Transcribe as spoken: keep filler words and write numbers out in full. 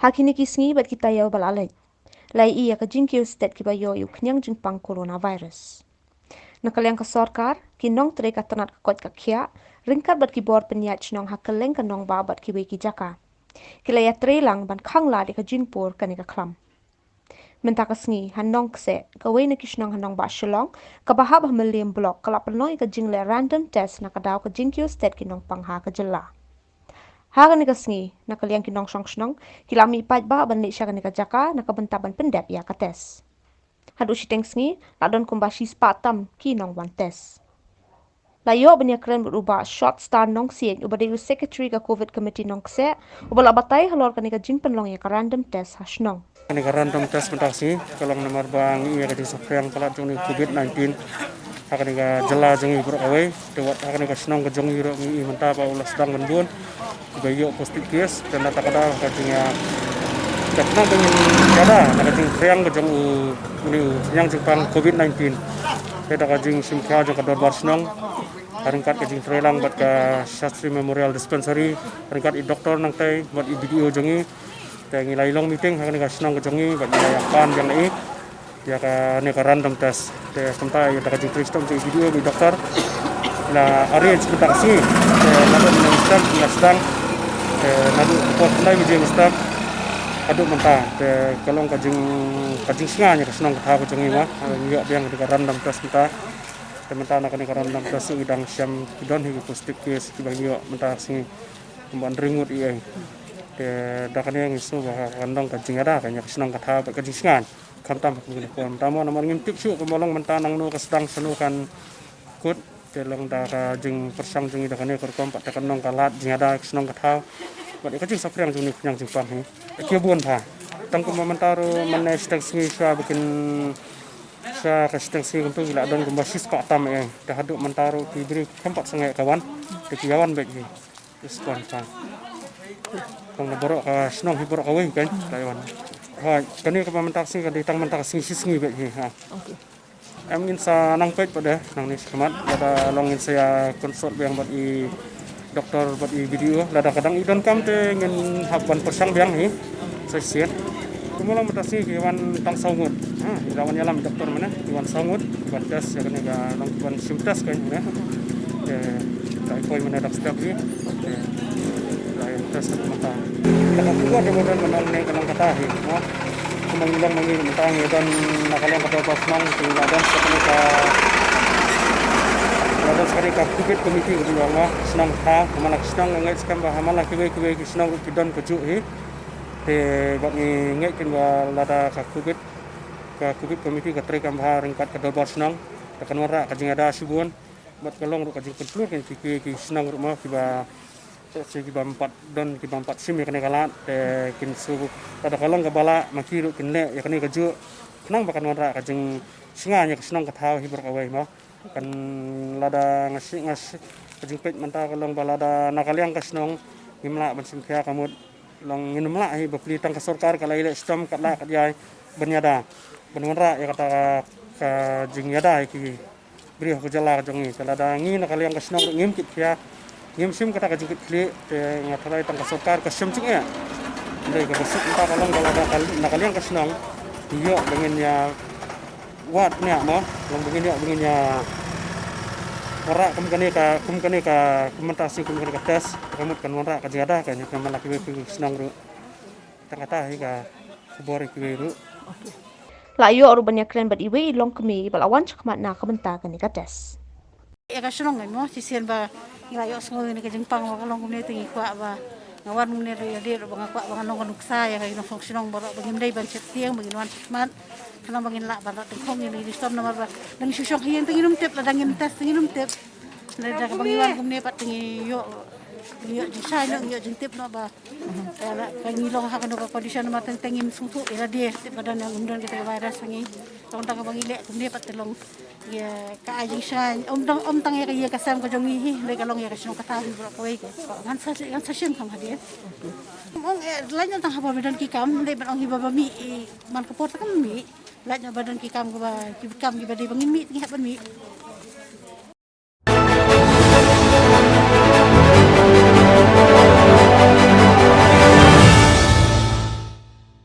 Ha kine ki sngi bad ki taïew ba la leit, la ïohi ïa ka jingkiew stet kiba ïoh ïa u khñiang jingpang coronavirus. Na ka liang ka sorkar, ki nongtrei ka tnat ka koit ka khiah, ryngkat bad ki bor pynïaid shnong ha kylleng ka nongbah bad kiwei ki jaka, ki la ïatreilang ban khanglad ïa ka jingpur kane ka khlam. Mynta ka sngi, ha Nongkseh, kawei na ki shnong ha nongbah Shillong, kaba hap ha Mylliem Block, ka la pynlong ïa ka jingleh random test na ka daw ka jingkiew stet ki nongpang ha ka jylla. Ha kane ka sngi, na ka liang ki nongshong shnong, ki la mih paidbah ban leit sha kane ka jaka, na ka bynta ban pyndep ïa ka test. Haduh shiteng sngi, la don kumba shispah tam ki nongwan test. La ïoh ban ïakren bad u Bah Short Star Nongsiej, uba dei u secretary ka Covid Committee Nongkseh, uba la batai halor kane ka jingpynlong ïa ka random test ha shnong. Kane ka random test mynta ka sngi ka long namar ba ngi ïa ka jingsngewthuh palat jong u Covid nineteen ha kane ka jylla jong ngi baroh kawei. Te wat ha kane ka shnong ka jong ngi ruh ngi mynta ba u la sdang ban bun kiba ïoh positive case, te na kata ka daw ka jing, ah, ka khnang ka jingïada na ka jingpang ka jong u, une u khñiang jingpang Covid nineteen. Te da ka jingshim khia jong ka dorbar shnong, ryngkat ka jingtreilang bad ka Shastri Memorial Dispensary, ryngkat i doktor nangtai bad i B D O jong ngi. Te ngi la ïa long meeting ha kane ka shnong ka jong ngi bad ngi la ïa pan jong i ïa kane ka random test. Te kumta ïa ka jingtrei shitom jong i B D O bad i doktor la arrange mynta ka sngi. Te naduh mynne mynstep la sdang. Te naduh por khyndai baje mynstep haduh mynta. Te ka long ka jing, ka jingsngain ïa ka shnong ka thaw ka jong ngi ma. Ngi ïoh biang ïa ka random test mynta. Te mynta na kane ka random test ngi dang shem ki don hi ki positive case kiba ngi ïoh mynta ka sngi. Kumba hynriew ngut ïa. Te da kane ngi sngew ba kan long ka jingïada ka ïa ka shnong ka thaw bad ka jingsngain. Khamtam ha kane ka por mynta mo namar ngim tip shuh kumba long mynta nangno ka sdang shano kan kut. Te long da ka jingpyrshang jong ngi da kane ka rukom pat te kan long ka lad jingïada ka shnong ka thaw bad ïa ka jingsaphriang jong une u khñiang jingpang hi. Ki bun bha. Tang kumba mynta ruh mynne shiteng sngi shuwa ba kin, shuwa ka shiteng sngi kumto ki la don kumba shispah tam ïa. Te haduh mynta ruh ki briew khlem pat sangeh ka wan. Te ki ïa wan beit hi. Respond ka. Kong na baroh ka shnong hi baroh kawei kan, ka ïa wan. Hooid, kane kaba mynta ka sngi ka dei tang mynta ka sngi shi sngi beit hi ha. Em, ngin sa nang peit pat de nangne shakhmat, lada long ngin sa ïa consult biang bad i doktor bad i B D O, lada ka dang i donkam te ngin hap ban pyrshang biang hi. Sa shisien. Kumba long mynta ka sngi ki wan tang saw ngut. Ha, i la wan ïalam i doktor mynne, ki wan saw ngut, ki wan test ïa kane ka long ki wan shim test ka mynne. Te ka i poi mynne da ka step hi. Te la ïa test ka mynta. Ka khubor jong u don mynne ka long kata hi, mo. Kumba ngi long ma ngi mynta ngi don na ka liang ka dorbar shnong ki la don sa kane ka, la don sa kane ka Covid committee ka long, mo. Shnong ka, kumba la ka shnong nga ngeit skhem ba ha man la kiwei kiwei ki shnong ruh ki don kajuh hi. Te bad ngi ngeit kein ba lada ka Covid, ka Covid committee ka trei kam bha ryngkat ka dorbar shnong, te kan wanrah ka jingïada shibun. Bad ka long ruh ka jingpynplur kein ki, ki, ki shnong ruh mo kiba, te kiba ym pat don, kiba ym pat shim ïa kane ka lad, te kin shu, lada ka long kaba lah ma ki ruh kin leh ïa kane kajuh. Khnang ba kan wanrah ka jingsngain ïa ka shnong ka thaw hi baroh kawei mo. Kan lada nga shi, nga shi, ka jingpeit mynta ka long ba lada na ka liang ka shnong ngim lah ban shim khia ka mut, long ngin ym lah hi ba plie tang ka sorkar ka la ïaleh shitom katba lah katba ïai ban ïada, ban wanrah ïa kata ka, ka jingïada ïa ki briew ha ka jylla ka jong ngi. Te lada ngi na ka liang ka shnong ruh ngim kit khia, ngim shim kata ka jingkit khlieh, te nga tharai tang ka sorkar ka shem jingeh. Hynrei kaba suk mynta ka long ba lada ka, na ka liang ka shnong ngi ïoh ba ngin ïa wad nia mo, long ba ngin ïa, ba ngin ïa wanrah kum kane ka, kum kane ka, kum mynta sngi kum kane ka test, ka mut kan wanrah ka jingïada ka nia ka man la kiwei ki shnong ruh. Tang kata hi ka khubor ïa kiwei ruh. La ïoh ruh ban ïakren bad iwei i longkmie ba la wan shakhmat na ka bynta kane ka test. Ïa ka shnong ngai mo, shisien ba ngi la ïoh sngew ïa kane ka jingpang ba ka long kumne te ngi kwah ba nga wan kumne ruh ïa dei ruh ba nga kwah ba nga long ka nuksa ïa ka nongshong shnong baroh ba ngim dei ban sheptieng ba ngin wan shakhmat. Khnang ba ngin lah ban rat tyngkhong ïa kine ki stom namar ba dang shu shong ha ïing te ngin ym tip, lada ngin test te ngin ym tip. Lada kaba ngi wan kumne pat te ngi ïoh, ngi ïoh jingshai noh, ngi ïoh jingtip noh ba, eh, la, ba ngi long ha kano ka condition namar teng teng ngim sngewthuh ïa lade, tip ba don ïa ngim don kita ka virus ha ngi. Tang tang kaba ngi leh kumne pat te long ïa ka ai jingshai, ym tang, ym tang ïa ka, ïa ka sem ka jong ngi hi, hynrei ka long ïa ka shnong ka thaw hi baroh kawei ka. Ngan sa, ngan sa shim kham hadien. Ym ong, eh, lait noh tang haba ba don ki kam, hynrei ban ong hi ba ba mih, eh, man ka por te kam mih. Lait noh ba don ki kam kiba, ki kam kiba dei ba ngin mih, te ngi hap ban mih.